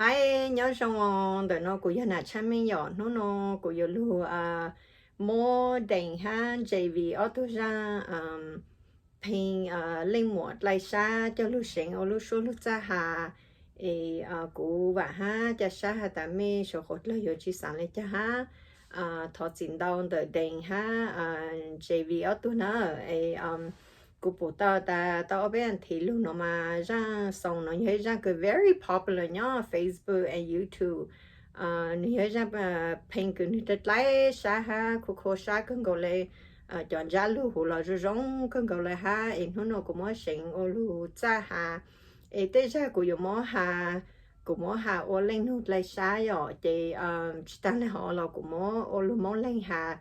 Hi, nyob zoo os, ntawm no kuv yog Nam Tshaj Meej yom. Hnub no kuv yuav lug muab Dees hab J V ob tug zaaj pheej leej muam dlai sab coj lug seev ua lub suab lug txaj has. Es kuv vaam hab ca sab has tas mej suav quas dlawg yuav tsi xaav le caag hab. Thov txim ntau ntawm Dees hab J V ob tug na. Es kuv pum tau tas tau ob peb as thiv lug no mas zaaj xoo no yog ib zaaj kws very popular nyob Facebook and YouTube. Nwg yog ib zaaj pheej kws nwg dlai sab hab khua khua sab kawg nkaus le. Cov ntsab lug huv los zoo zoo kawg nkaus le hab. Es hnub no kuv muab seev ua lug txaj has. Es tej zag kuv yuav muab has, kuv muab has ua leej nug dlai sab yom, ces tsi taag le hov los kuv muab ua lug Moob Leeg has.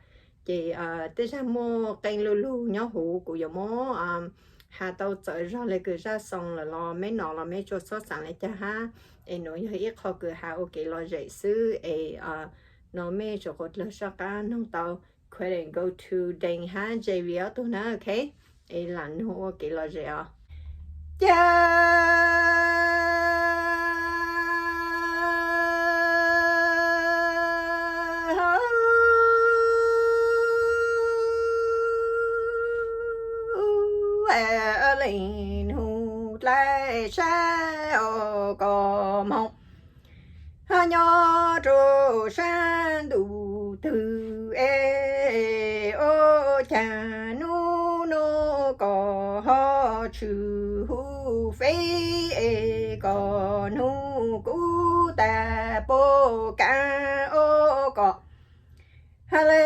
Ces tej zag muaj qee lu lug nyob huv kuv yuav muab has tau txawv zog le kws zaaj xoo lawm los mej nov los mej tsuas txhob xaav le caag hab. Es nuav yog ib qho kws has ua kev lom zem xwb es no mej suav quas dlawg soj qaab noog tau. Credit go to Dees hab J V ob tug na, ok. Es lam noog ua kev lom zem os. Ca leej nug dlai sab os koj moog, ho nyob rua sab ntuj twg es ua caag nub nua koj ho tshwm huv feb es koj nug kuv tas puas kaam ua koj le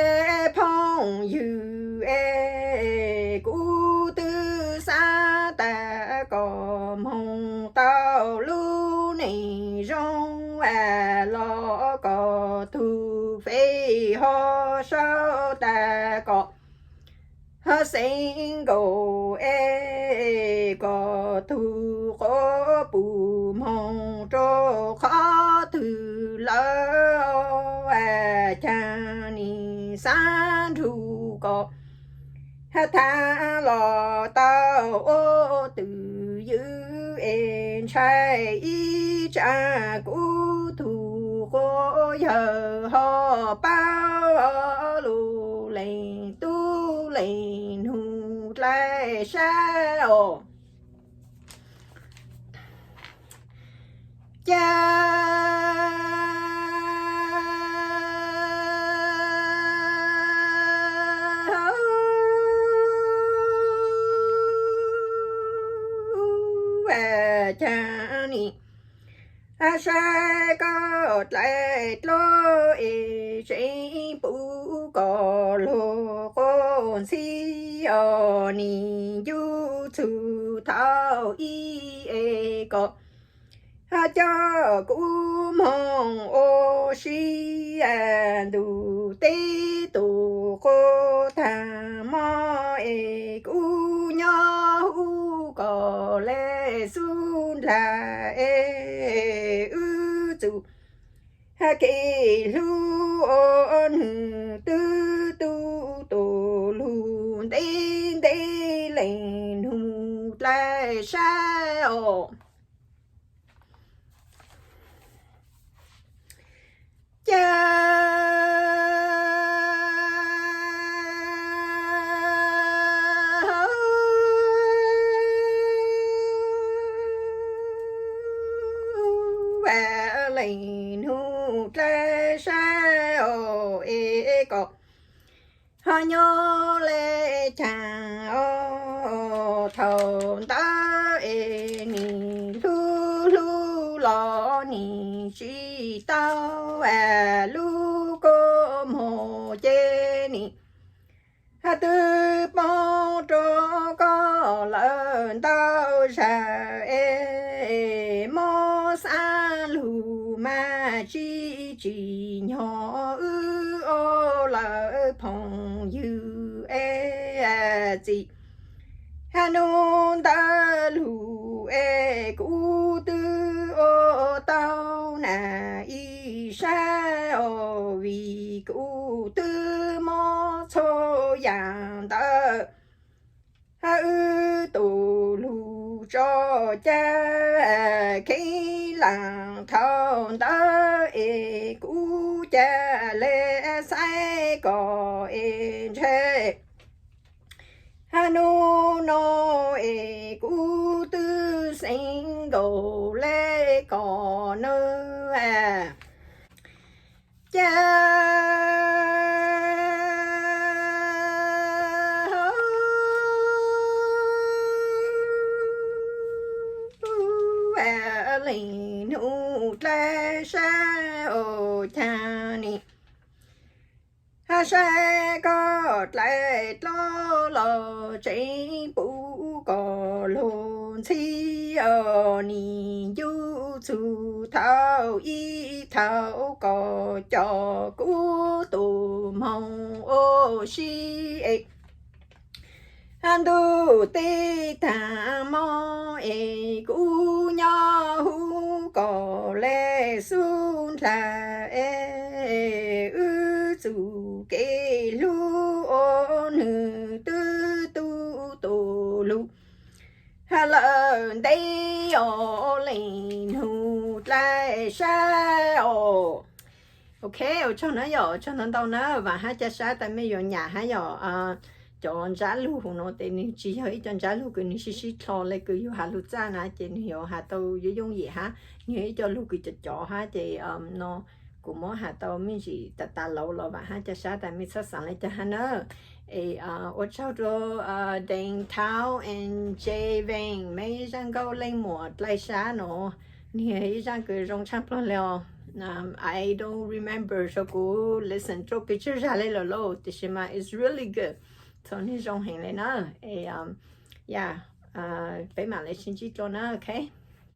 phooj ywg es kuv twb xaav tas koj moog tau lub neej zoo los koj tug fej ho sau tas koj ho single es koj tug quas puj moog rua qhov twg lawm. Caag nim xaav nrug koj has thaam los tau ua twj ywm es ntshai ib tsam kuv tug quas yawg ho paub lug leej tub leej nug dlai sab os. Ca caag nim saib koj dlai dlua es tseem pum koj lug quas ntxhib os, nim ncu txug thaum ub es koj ho coj kuv moog ua si ntuj teb tug quas taag mob es kuv nyob huv koj le xub ndlag es wb txuj has kev hlub ua nwg twb tu tus lug ntev ntev leej nug dlai sab os. Ca leej nug dlai sab os es koj ho nyob le caag os. Thaum ntawd es nim hlub hlub los nim tsi tau lub kua muag ces nim twb poob rua koj lawm ntau zag es mob xaav lug mas tsi tsim nyog wb ua lawm phooj ywg es txij nub ntawd lug es kuv twb ua tau nas ib sab os, vim kuv twb mob txhua yaam ntawm wb tug lug tso ca kheev laam Thaum ntawd es kuv ca le xaiv kom es ntshe ha nub no es kuv twb single le kom nws ca leej hnub dlai sab os cas nim ha saib koj dlai dlo los tseem pub kom luag ntxhi os nim ncuj txug thaum ib thaum kom cov kuv tus hmoov ua si es ntuj teb tag hmo es kuv nyob huv kom le xub nrag es wb txuj kev hlub ua nws twb tu tus lug ha lawm ntev os leej hnub dlai sab os. Ok, ua tsaug na yom, ua tsaug ntau ntau na, vam hab ca sab tas mej yuav nyam hab yom. Cov ntsab lug no tes nws tsis yog ib co ntsab lug kws nws sib sib dlho le kws yug has lug txaj na ces nws yuav has tau yooj yooj yim hab, nws yog ib co lug kws cov cov hab ces no kuv muab has tau me ntsis tas tas lauv los vam hab ca sab tas mej txhob xaav le caag hab na. Es ua tsaug rua Deng Thao and Jay Vang, mej ib zaj nkauj Leej Muam Dlai Sab no, nws yog ib zaj kws zoo tshaj plawg le os. I don't remember, so kuv listen rua pes tsawg zag le lawm lauj, tiam sis mas it's really good, so nws zoo heev le na. Es ya, peb mam le sib ntsib dlua na, ok.